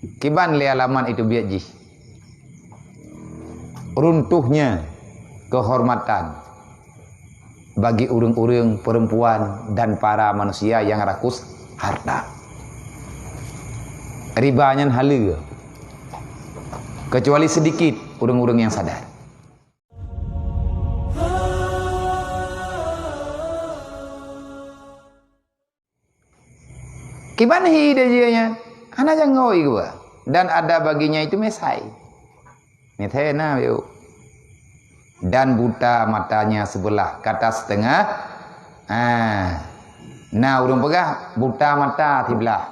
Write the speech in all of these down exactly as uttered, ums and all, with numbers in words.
Kiban lé alamat itu biet jih? Runtuhnya kehormatan bagi ureuëng-ureuëng, perempuan, dan para manusia yang rakus harta. Riba nyan haleue, kecuali sedikit ureuëng-ureuëng yang sadar. Kiban hi dajih nyan, hana jangoi geuba, dan ada baginya itu mesai. Mesai na, yuk. Dan buta matanya sebelah, kata setengah. Ah, na ureuëng peugah buta mata siblah.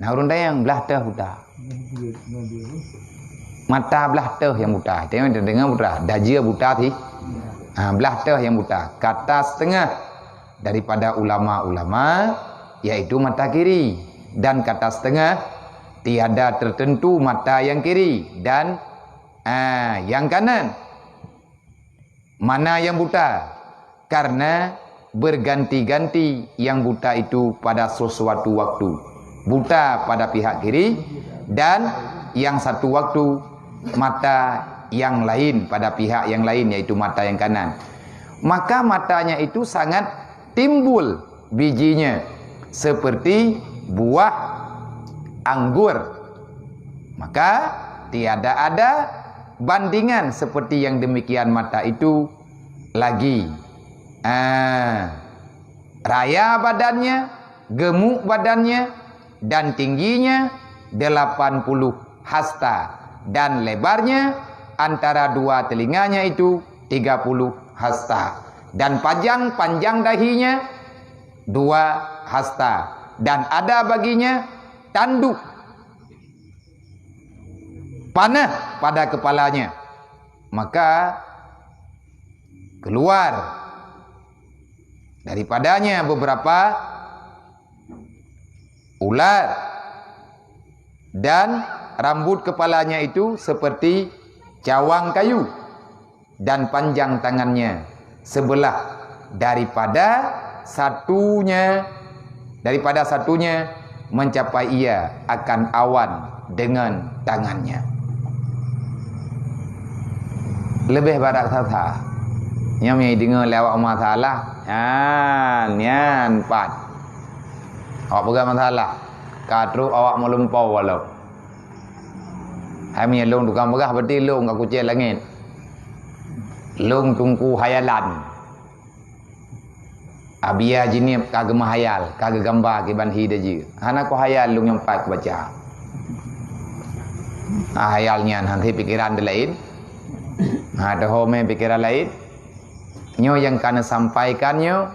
Na ureuëng tanyong blah teuh buta. Mata blah teuh nyang buta. Tengok, tengok buta. Dajih buta sih. Ha, blah teuh nyang buta. Kata setengah daripada ulama-ulama, yaitu mata kiri. Dan kata setengah, tiada tertentu mata yang kiri dan, ah, yang kanan. Mana yang buta? Karena berganti-ganti yang buta itu pada sesuatu waktu. Buta pada pihak kiri dan yang satu waktu mata yang lain pada pihak yang lain, yaitu mata yang kanan. Maka matanya itu sangat timbul bijinya seperti buah anggur. Maka tiada ada bandingan seperti yang demikian mata itu lagi. Ah, raya badannya, gemuk badannya, dan tingginya delapan puluh hasta, dan lebarnya antara dua telinganya itu tiga puluh hasta, dan panjang-panjang dahinya dua hasta, dan ada baginya tanduk panah pada kepalanya. Maka keluar daripadanya beberapa ular, dan rambut kepalanya itu seperti cawang kayu, dan panjang tangannya sebelah daripada satunya, daripada satunya mencapai ia akan awan dengan tangannya. Leubeh brat sasa. Nyoe meudeungoe lé awak masalah. Nyan, nyan pat. Awak peugah masalah. Ka trok awak meulumpoe walau. Hai meunyoe lôn tukang peugah, berarti lôn ka kucéh langét. Lôn teungku hayalan. Abia jinéb ka geumeuhayal, ka geugamba kiban hi dajih. Hana kuhayal lôn nyang pat kubaca. Ah, hayal nyan hana pikeran laén. Ha, teuho mé pikeran laén. Nyoe nyang ka neusampaikan nyoe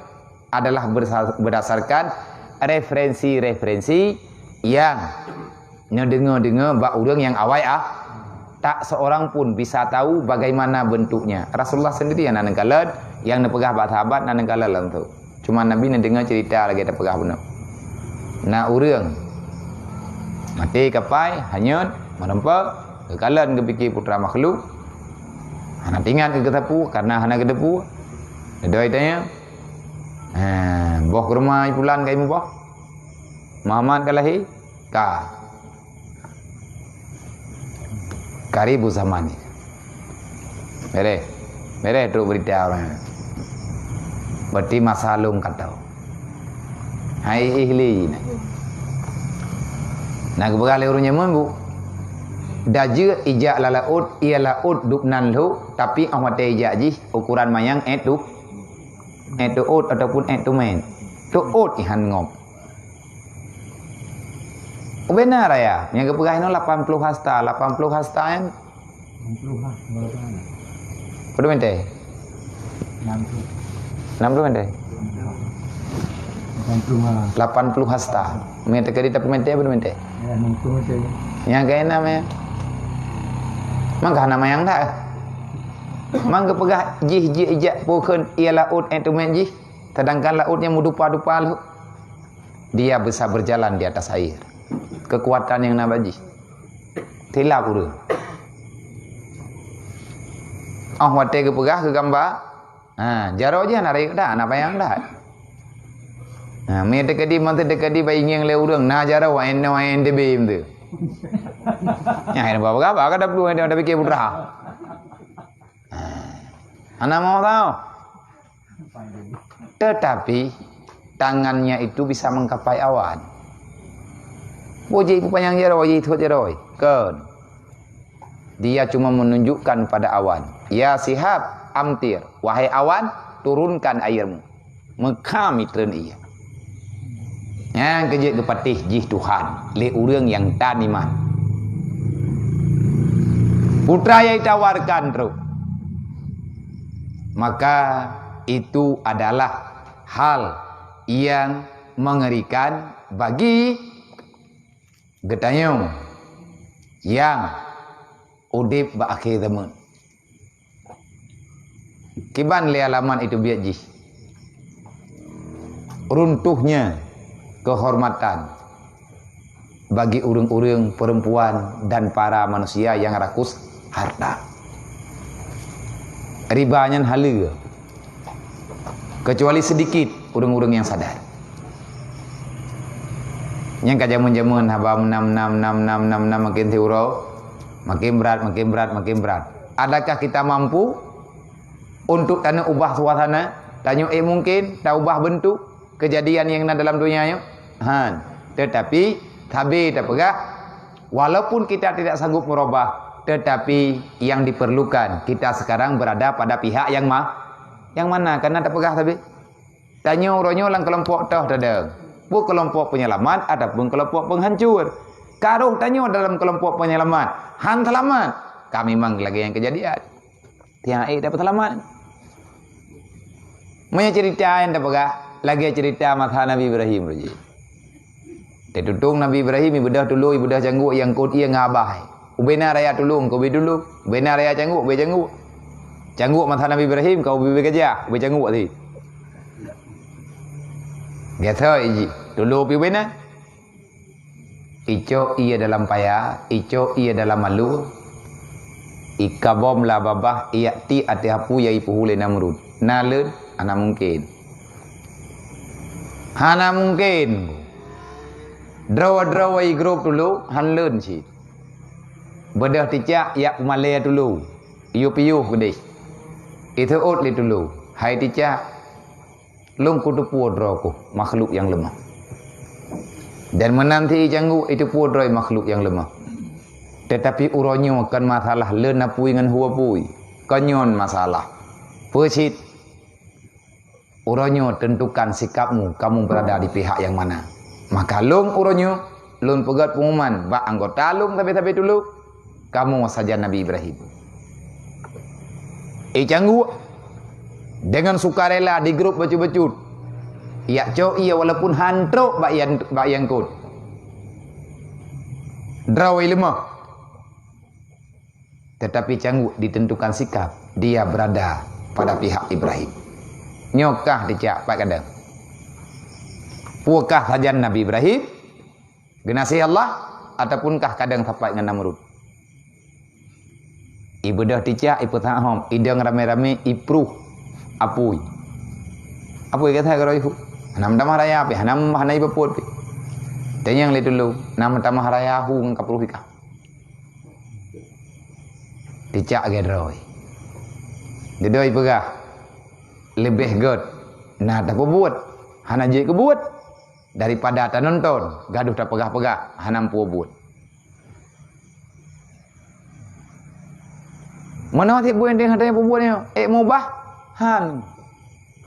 adalah bersa-, berdasarkan referensi-referensi yang neudeungoe-deungoe bak ureuëng nyang awai ah, tak seorang pun bisa tahu bagaimana bentuknya. Rasulullah sendiri nyang na neukalon, nyang neupeugah bak sahabat na neukalon langsung. Cuma Nabi neudeungoe cerita lagée tapeugah bunoe. Na ureuëng maté kapai, hanyut, meureumpok, geukalon geupike putra makhluk. Hana teuingat keu geuteupeu, karena hana geuteupeu. Neudoe tanya, "Ha, boh keureuma pulan ka imuboh? Muhammad ka lahé?" Ka. Karibu zaman ni. Bereh. Bereh trok berita orang. Berarti masa lôn ka tao. Hai ihli na. Na geupeugah lé ureuëng nyan, "Bu, dajeuet ijak lam laôt, ia laôt dub nan lhok, tapi 'oh watée ijak jih ukuran manyang ék tu, ék tuôt ataupun ék tumét. Tuôt ihan ngop." Ubena raya, nyang geupeugah inoe lapan puluh hasta, lapan puluh hasta nyan. Enam puluh lah, berapa? Berapa meter? Enam puluh. Enam puluh meter? Lapan puluh lah. Lapan puluh hasta. Meter kali tapi meter berapa meter? Ya, enam puluh meter. Nyang kaya nama ya? Mangka nama yang dah. Mangka peugah jih, jih ijak pokon ia laôt ék tumét jih. Sedangkan laôt nyang meudupa-dupa lhok. Dia bisa berjalan di atas air. Kekuatan nyang na bak jih. Tilap ureuëng. 'Oh watée geupeugah, geugamba, ha, jaroe jih hana rayeuk that, hana panyang that. Ha, mé teukeudi, mantong teukeudi bak ingieng lé ureuëng, na jaroe, waen, waen teubi meutu. Nyan hana peugah-peugah, ka taplueng, tapike putra. Hana mau tahu. Tetapi tangannya itu bisa mengkapai awan. Boh jih ipupanyang jaroe, jih thot jaroe. Kon. Dia cuma menunjukkan pada awan, "Ya sihab, amtir, wahai awan, turunkan airmu." Meuka mitreun ie. Nyang keujeuet geupatéh jih Tuhan lé ureuëng nyang tan iman. Putra nyang ditawarkan trok. Maka itu adalah hal yang mengerikan bagi geutanyoe nyang udeb bak akhé zaman. Kiban lé alamat itu biet jih. Runtuhnya kehormatan bagi ureuëng-ureuëng, perempuan, dan para manusia yang rakus harta. Riba nyan haleue, kecuali sedikit ureuëng-ureuëng yang sadar. Nyang ka jameun-jameun haba nam nam nam nam nam nam makin siuroe, makin berat, makin berat, makin berat. Adakah kita mampu untuk tanyoe ubah suasana? Tanyoe, eh, mungkin taubah bentuk kejadian yang na dalam dunia nyoe? Han. Tetapi sabe tapeugah, walaupun kita tidak sanggup merubah, tetapi yang diperlukan kita sekarang berada pada pihak yang ma-, yang mana? Karena tapeugah sabe. Tanyoe uroe nyoe lam keulompok toh tadong, peue keulompok penyelamat ataupun keulompok penghancur. Karoh tanyoe dalam keulompok penyelamat, han seulamat, ka memang lagée nyang keujadian. Tiang ék dapeuseulamat. Meunyoe cerita nyang tapeugah, lagée cerita masa Nabi Ibrahim reuji. Teututong Nabi Ibrahim ibeudôh tulô, ibeudôh cangguk nyang kot ié ngon abah. Ubena raya tulô, keubi tulô. Ubena raya cangguk, ubé cangguk. Cangguk masa Nabi Ibrahim ka ubé gajah, ubé cangguk tadi. Biasa iji, tulô pi ubena. Icok ié dalam paya, icok ié dalam malu. Ikabom la babah, iyak ti ateueh apui nyang ipeuhu lé Namrud. Na leuen? Hana mungken. Hana mungken. Droe-droe i grup tulô han leuen cit. Beudôh ticak yak peumalée tulô. Iyup-iyup keudeh. Iteuôt lé tulô. Hai ticak, lôn kuteupeue droe keuh makhluk nyang leumah. Dan meunan cit i cangguk iteupeue droe makhluk nyang leumah. Teutapi uroe nyoe kon masalah leuen apui ngon hu apui. Kon nyoe masalah. Peue cit? Uroe nyoe tentukan sikapmu, kamu berada di pihak yang mana. Maka lôn uroe nyoe, lôn peugét pengumuman bak anggota lôn sabe-sabe tulô, kamoe sajan Nabi Ibrahim. I cangguk, dengan sukarela di grup bacut-bacut, yak cok ié walaupun han trok bak ié, bak ié kot. Droe leumah. Tetapi cangguk ditentukan sikap, dia berada pada pihak Ibrahim. Nyoe kah ticak pat kadang? Peue kah sajan Nabi Ibrahim, geunaséh Allah, ataupun kah kadang sapat ngon Namrud? Ibeudôh ticak, ipeuthak hom, idong ramé-ramé, ipruh apui. Apui gata keudroe hu. Hana meutamah raya pih, hana, hana ipeupuet pih. Tanyong lé tulô, na meutamah raya hu ngon kapruh ikah. Ticak lagée droe. Dudoe peugah, leubeh gét na tapeubuet, hana jeuet keubuet, daripada tanonton, gadoh tapeugah-peugah, hana meupubuet. Meunoe cit buet nyang hana peubuet nyoe, ék meubah, han.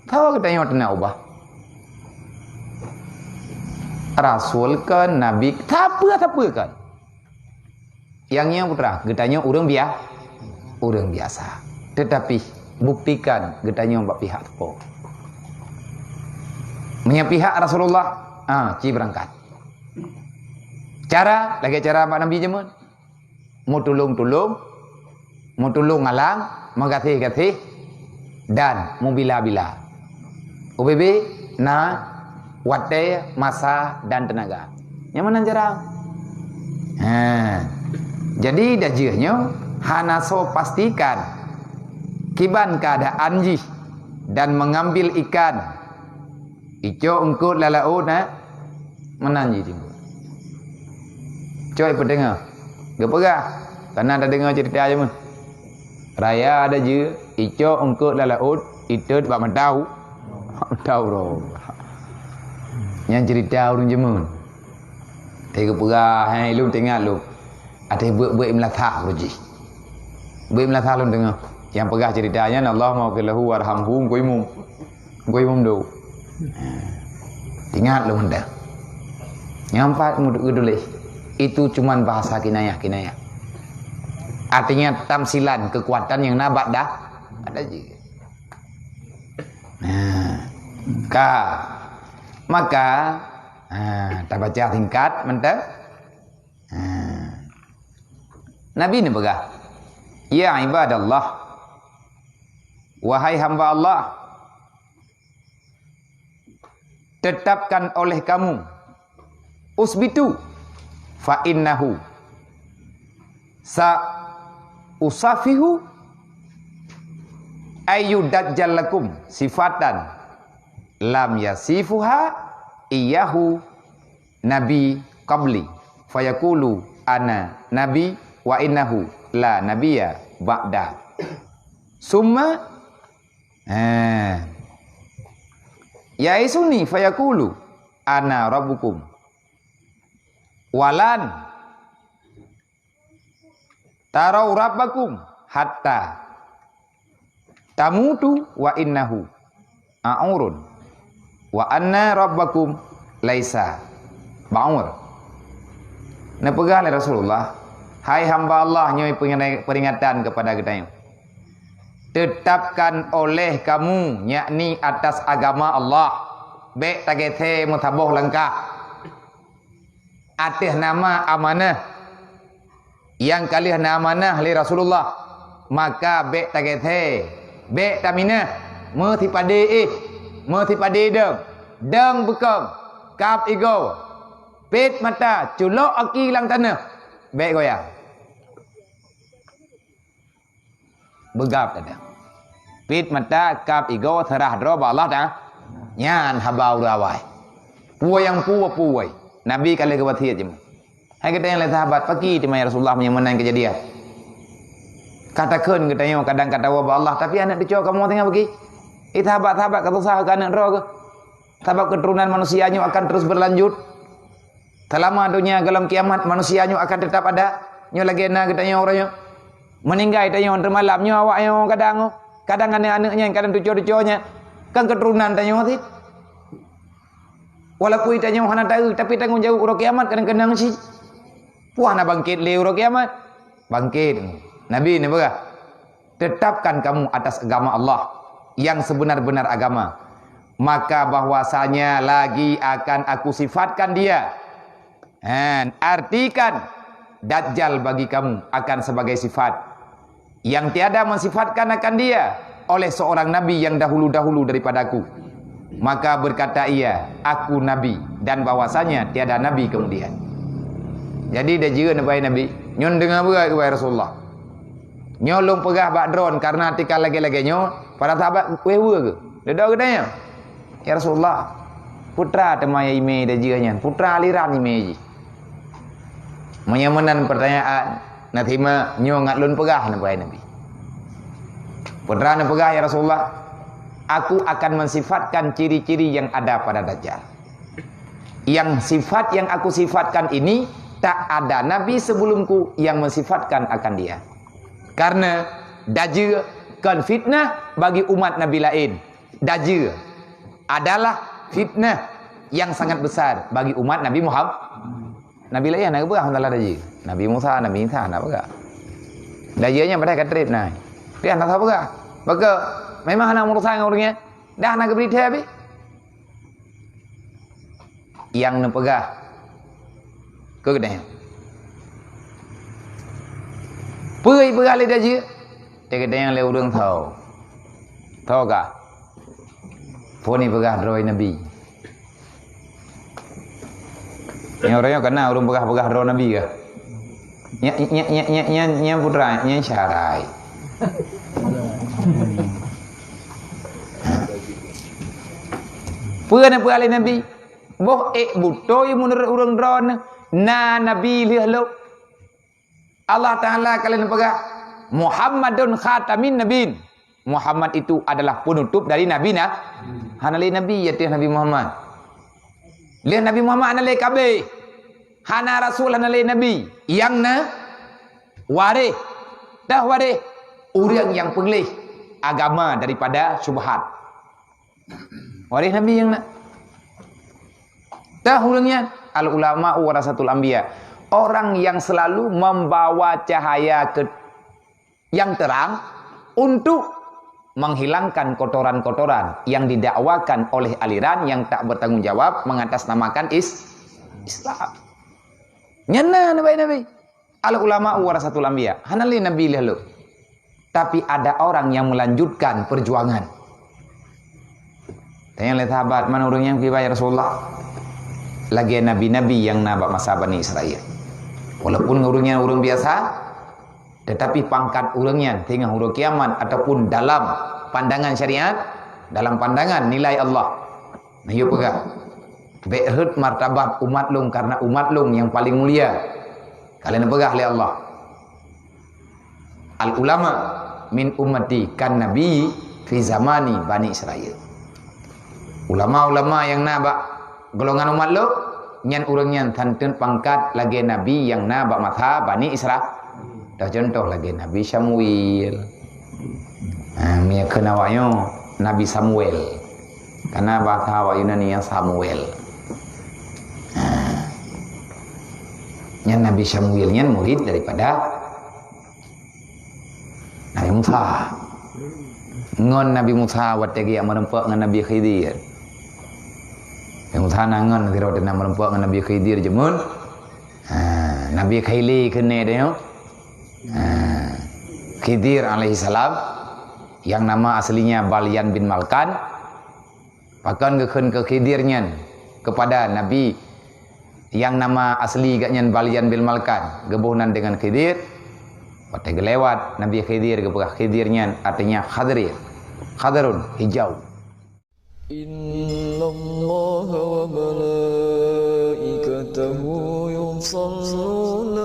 Saboh geutanyoe teuna ubah. Rasul kon, nabi, sapeue-sapeue kon. Nyang nyoe putra, geutanyoe ureuëng bia-, ureuëng biasa. Tetapi buktikan geutanyoe bak pihak sapo. Meunyoe pihak Rasulullah, ah, ci beurangkat. Cara, lagée cara bak Nabi jameun. Meutulông-tulông, meutulông alang, meugaséh-gaséh, dan meubila-bila. Ubé-bé na watée, masa, dan teunaga. Nyang meunan jarang. Ha. Jadi, dajeuh nyoe hana soe pastikan kiban keuadaan jih dan mengambil ikan. Icok eungkot lam laôt na, meunan jih tinggai. Cok ipeudeungoe. Geupeugah, kana tadeungoe ceurita jameun. Raya ada jeuet, icok eungkôt lam laôt, itot bak mata u-, mata uroe. Nyan ceurita ureuëng jameun. Teuka peugah, hai lôn teuingat lôn. Até beuet-beuet meulasah uroe jih. Beuet meulasah lôn deungoe. Nyang peugah ceurita nyan, Allahumma ghfir lahu warhamhu, Teungku Imum. Teungku Imum do. Ha. Ingat lôn dah. Nyang pat meutuléh. Itu cuman bahasa kinayah-kinayah. Artinya tamsilan kekuatan yang na bak dah. Ada je. Nah, ka. Maka, ha, tabaca singkat mantap. Ha. Nabi neupeugah, "Ya ibadallah, wahai hamba Allah, tetapkan oleh kamu, usbitu, fa innahu sa usafihu ayyu dajjal lakum sifatan lam yasifuha iyahu nabi qabli, fayaqulu ana nabi wa innahu la nabiyya ba'da." Summa, eh, yaisuni fayaqulu ana rabbukum. Walan tarau rabbakum hatta tamutu wa innahu aurun wa anna rabbakum laisa ba'ur. Neupeugah lé Rasulullah, "Hai hamba Allah, nyoe peringatan kepada geutanyoe. Tetapkan oleh kamu, yakni atas agama Allah. Bék tagétée meusaboh langkah." Ateueh nama amanah nyang ka lheueh na amanah lé Rasulullah, maka bék tagétée, bék taminah, meusipadé éh, meusipadé dong, dong beukong, kab igoe, pét mata, culok aki lam tanoh, bék goyang. Beugab teuh. Pét mata, kab igoe, seurah droe bak Allah ta-, nyan haba ureuëng awai. Peue nyang peue, peue. Nabi ka lheueh geuwasiet jeuet. Hai geutanyoe lé sahabat, pakri teuma ya Rasulullah meunyoe meunan keujadian. Ka takheun geutanyoe kadang ka tawoe bak Allah, tapi aneuëk teucok kamoe singoh pakri. Eh, sahabat-sahabat ka susah keu aneuëk droe geuh. Sabab keuturonan manusia nyoe akan terus berlanjut. Seulama donya gohlom kiamat, manusia nyoe akan teutap ada. Nyoe lagée na geutanyoe uroe nyoe. Meuninggai tanyoe teumalam nyoe awak nyoe kadang, kadang aneuëk-aneuëk nyan, kadang cucoe-cucoe nyan. Kan keuturonan tanyoe cit. Walaupun tanyoe hana taeu, tapi tanggong jaweueb uroe kiamat kadang keunong cit. Puah na bangkét lé uroe kiamat. Bangkét. Nabi neupeugah, "Tetapkan kamu atas agama Allah yang sebenar-benar agama, maka bahwasanya lagi akan Aku sifatkan dia." Han, artikan, Dajjal bagi kamu akan sebagai sifat yang tiada mensifatkan akan dia oleh seorang nabi yang dahulu-dahulu daripadaku. Maka berkata ia, "Aku nabi, dan bahwasanya tiada nabi kemudian." Jadi, dah jeuet neubai nabi, nyoe deungoe beureukat, wahai Rasulullah. Nyoe lôn peugah bak droen, kareuna tika lagée-lagée nyoe, para sahabat wéh-wéh geuh. Dudoe geutanyoe, "Ya Rasulullah, peue teuma nyang imé dajih nyan, peue aliran imé jih?" Meunyoe meunan peutanyaan, na teuma nyoe ngat lôn peugah, neupeugah Nabi. Peue neupeugah, "Ya Rasulullah, aku akan mensifatkan ciri-ciri yang ada pada Dajjal. Yang sifat yang aku sifatkan ini, tak ada nabi sebelumku yang mensifatkan akan dia. Karena dajjal kon fitnah bagi umat nabi lain. Dajjal adalah fitnah yang sangat besar bagi umat Nabi Muhammad." Nabi lain hana geupeugah masalah dajjal. Nabi Musa, Nabi Isa hana peugah. Dajjal nyan padahai ka treb na. Tapi hana sapeugah. Maka memang hana meurusan ngon ureuëng nyan. Dah hana geubri thèe pih. Nyang neupeugah keu geutanyoe. Peue ipeugah lé dajjal? Teuka geutanyoe lé ureuëng tho. Tho kah? Phon ipeugah droe Nabi. Nyang ureuëng nyoe kana ureuëng peugah-peugah droe Nabi kah? Nya, nya, nya, nya, nya, nya putra, nya syarai. Peue na peugah lé Nabi? Boh ék beutôi meunurot ureuëng droeneuh, Na nabi lheueh lôn. Allah Taala ka lheueh peugah, "Muhammadun khatamin nabin." Muhammad itu adalah penutup dari nabi na. Hana lé nabi ya teuh Nabi Muhammad. Lheueh Nabi Muhammad hana lé kabeh. Hana rasul, hana lé nabi. Nyang na waréh. Teuh waréh ureuëng nyang peuleueh agama daripada syubhat. Waréh nabi nyang na. Teuh ureuëng nyan, al ulama warasatul anbiya. Orang yang selalu membawa cahaya ke yang terang untuk menghilangkan kotoran-kotoran yang didakwakan oleh aliran yang tak bertanggung jawab mengatasnamakan is Islam. Nyan na nabi-nabi. Al ulama warasatul anbiya. Hana lé nabi lheueh lôn. Tapi ada orang yang melanjutkan perjuangan. Tanya lé sahabat, "Man ureuëng nyang kiban ya Rasulullah?" "Lagée nabi-nabi nyang na bak masa Bani Israel." Walaupun ureuëng nyan ureuëng biasa, tetapi pangkat ureuëng nyan teungoh uroe kiamat ataupun dalam pandangan syariat, dalam pandangan nilai Allah. Nah, yue peugah, "Bék rhot martabat umat lôn karena umat lôn nyang paling mulia." Ka lheueh neupeugah lé Allah, "Al ulama min ummati kan nabi fi zamani Bani Israel." Ulama-ulama nyang na bak golongan umat lôn, nyan ureuëng nyan tanteun pangkat lagée nabi nyang na bak masa Bani Isra. Dah contoh lagée Nabi Samuel. Ha, meunyoe kheun awak nyoe, Nabi Samuel. Karena bahasa awak Yunani nyang Samuel. Ha. Nyan Nabi Samuel nyan murid daripada Nabi Musa. Ngon Nabi Musa watée geujak meureumpok ngon Nabi Khidir. Nabi Musa na ngon sidroe teuk na meureumpok ngon Nabi Khidir jameun. Ha, Nabi Khidir keuneuk deh. Ha, Khidir alaihissalam yang nama aslinya Balyan bin Malkan. Pakon geukheun keu Khidir nyan kepada Nabi yang nama asli geuh nyan Balyan bin Malkan, geuboh nan deungon Khidir. Watée geulewat Nabi Khidir geupeugah Khidir nyan artinya Khadrir. Khadrun, hijau. Innallaha wa malaikatahu yusalluna